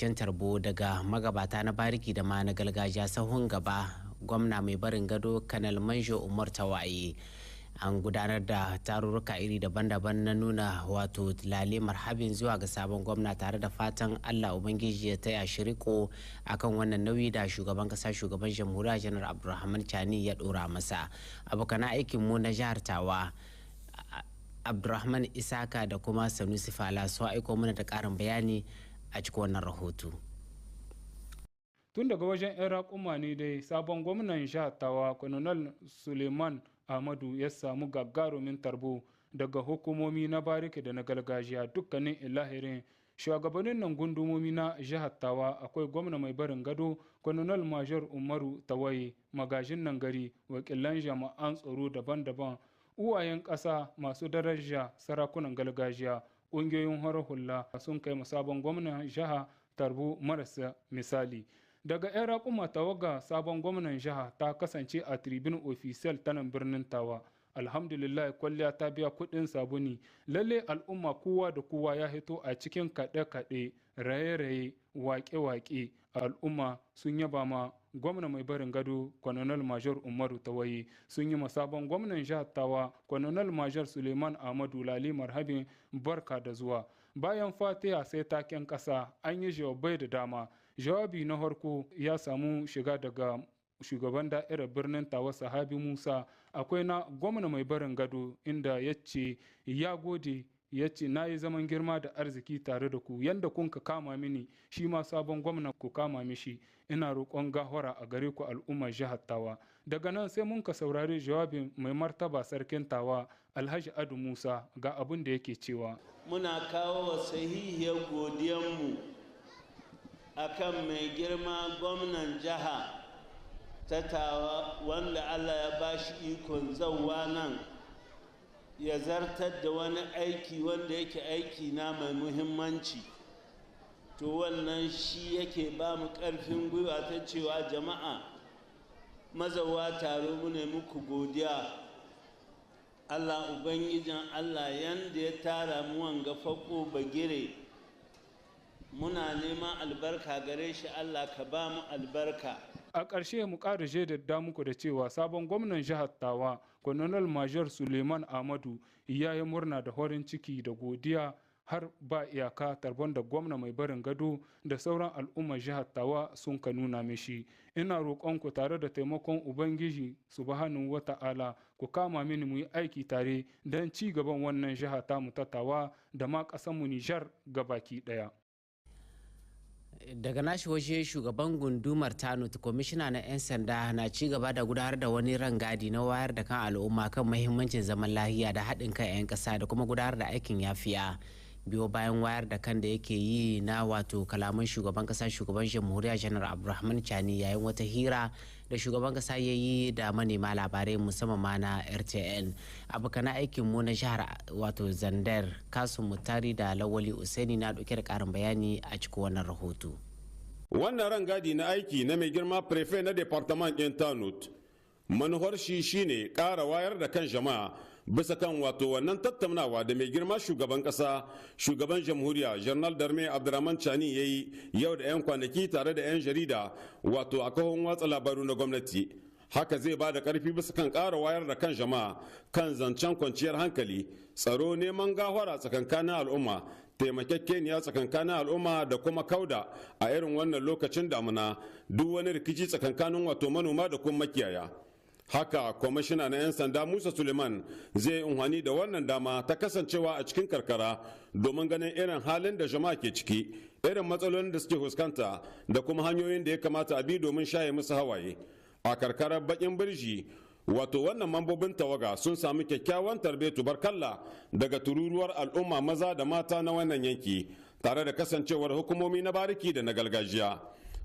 cikakken tarbo daga magabata na bariki da ma na gargajiya, sahun gaba gwamna mai barin gado Kanal Manjo Umar Tawaye. An gudanar da tarurruka iri daban-daban na nuna wato lale marhabin zuwa ga sabon gwamna, tare da fatan Allah Ubangiji ya taya shi riko akan wannan nauyi da shugaban kasa, shugaban jamhuriya Janar Abdulrahman Chani ya dora masa. Abokan aikin mu na jihar Tawa, Abdulrahman Isaka da kuma Sanusi Fala, su aiko mana da karin bayani a cikin wannan rahoto. Tun daga wajen 'yan raƙuma ne dai sabon gwamnan jihar Tawa, Colonel Suleiman Ahmadu, ya samu gagarumin tarbo daga hukumomi na bariki da na gargajiya, dukkanin ilahirin shugabannin nan gundumomi na jihar Tawa. Akwai gwamna mai barin gado Colonel Major Umaru Tawaye, magajin nan gari, wakilan jama'an tsaro daban-daban, uwayen ƙasa masu daraja, sarakunan gargajiya, ƙungiyoyin horar hula sun kai sabon gwamnan jiha tarbo marasa misali. Daga 'yan raƙuma, tawaga sabon gwamnan jiha ta kasance a tribune official ta nan birnin Tawa. Alhamdulillah, kwalliya ta biya kuɗin sabuni. Lalle al'umma kowa da kowa ya hito a cikin kaɗe-kaɗe, raye-raye, waƙe-waƙe. Al'umma sun yaba ma gwamna mai barin gado Colonel Major Umaru Tawaye, sun yi sabon gwamnan jihar Tawa Colonel Major Suleiman Ahmadu lali marhabin, barka da zuwa. Bayan fatiha sai taken ƙasa, an yi jawabai da dama. Jawabi na harko ya samu shiga daga shugaban da'irar birnin Tawa, Sahabi Musa. Akwai na gwamna mai barin gado, inda ya ce ya gode, ya ce na yi zaman girma da arziki tare da ku, yanda kun ka kama mini, shi ma sabon gwamna ku kama mishi. Ina roƙon gahora a gare ku, al'ummar jihar Tawa. Daga nan sai mun ka saurari jawabin mai martaba sarkin Tawa, Alhaji Adu Musa. Ga abin da yake cewa: Muna kawo sahihiyar godiyanmu akan mai girma gwamnan jiha ta Tawa, wanda Allah ya bashi ikon zauwa nan ya zartar da wani aiki wanda yake aiki na mai muhimmanci. To wannan shi yake ba mu ƙarfin gwiwa ta cewa jama'a mazawa taro, mu ne muku godiya. Allah Ubangijin Allah, yanda ya tara mu wanga fako bagire, muna neman albarka gare shi. Allah ka ba mu albarka. A ƙarshe mu ƙara jaddada muku da cewa sabon gwamnan jihar Tawa Colonel Major Suleiman Ahmadu ya yi murna da horin ciki da godiya har ba iyaka tarbon da gwamna mai barin gado da sauran al'ummar jihar Tawa sun ka nuna mishi. Ina roƙonku, tare da taimakon Ubangiji Subhanahu wa Ta'ala, ku kama mini mu yi aiki tare don ci gaban wannan jiha tamu ta Tawa da ma ƙasarmu Nijar gabaki ɗaya. Daga nashi waje, shugaban gundumar Tanut, kwamishina na 'yan sanda, na ci gaba da gudanar da wani rangadi na wayar da kan al'umma kan mahimmancin zaman lahiya da haɗin kan 'yan ƙasa da kuma gudanar da aikin yafiya, biyo bayan wayar da kan da yake yi na wato kalaman shugaban kasa, shugaban jamhuriya Janar Abdulrahman Chani, yayin wata hira da shugaban kasa ya yi da manema labarai, musamman ma na RTN. Abokan aikin mu na jihar wato Zandar, Kasu Mutari da Lawali Usaini, na dauke da karin bayani a cikin wannan rahoto. Wannan rangadi na aiki na mai girma préfet na département ɗin Tanut, manuwar shi shine ƙara wayar da kan jama'a bisa kan wato wannan tattaunawa da mai girma shugaban kasa, shugaban jamhuriya General d'Armée Abdurrahman Chani ya yi yau da 'yan kwanaki tare da 'yan jarida, wato a kahon watsa labaru na gwamnati. Haka zai ba da karfi bisa kan ƙara wayar da kan jama'a kan zancen kwanciyar hankali, tsaro, neman gahwara tsakankanin al'umma, taimakekeniya tsakankanin al'umma, da kuma kauda a irin wannan lokacin damuna duk wani rikici tsakankanin wato manoma da kuma makiyaya. Haka kwamishina na 'yan sanda Musa Suleiman zai yi unhwani da wannan dama ta kasancewa a cikin karkara domin ganin irin halin da jama'a ke ciki, irin matsalolin da suke fuskanta, da kuma hanyoyin da ya kamata a bi domin shaye musu hawaye. A karkarar Bakin Birji, wato wannan mambobin tawaga sun sami kyakkyawan tarbe tubarkalla daga tururuwar al'umma maza da mata na wannan yanki, tare da kasancewar hukumomi na bariki da na gargajiya.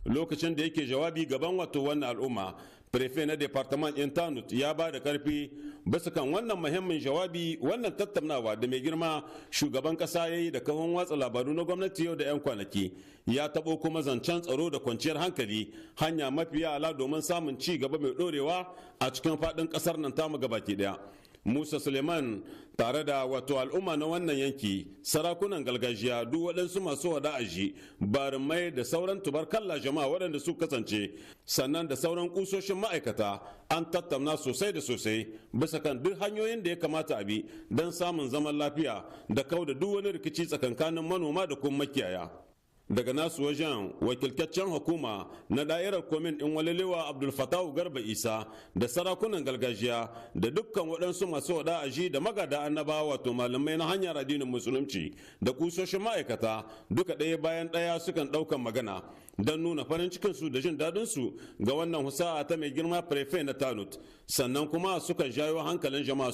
Lokacin da yake jawabi gaban wato wannan al'umma, préfet na département ɗin Tanut ya ba da karfi bisa kan wannan muhimmin jawabi, wannan tattaunawa da mai girma shugaban kasa ya yi da kafin watsa labaru na gwamnati yau da 'yan kwanaki. Ya taɓo kuma zancen tsaro da kwanciyar hankali, hanya mafiya ala domin samun ci gaba mai ɗorewa a cikin faɗin ƙasar nan tamu gabaki ɗaya. Musa Suleiman tare da wato al'umma na wannan yanki, sarakunan gargajiya, duk waɗansu masu wada aji, barumai da sauran tubarkalla jama'a waɗanda su kasance, sannan da sauran kusoshin ma'aikata, an tattauna sosai da sosai bisa kan duk hanyoyin da ya kamata a bi don samun zaman lafiya da kau da duk wani rikici tsakankanin manoma da kuma makiyaya. Daga nasu wajen, wakiltaccen hukuma na da'irar komin ɗin Walelewa, Abdul Fatahu Garba Isa, da sarakunan gargajiya da dukkan waɗansu masu wada aji da magada annabawa, wato malamai na hanyar addinin Musulunci, da kusoshin ma'aikata, duka ɗaya bayan ɗaya sukan ɗaukan magana don nuna farin cikinsu da jin daɗinsu ga wannan husa'a ta mai girma préfet na Tanout, sannan kuma sukan jayo hankalin jama'a.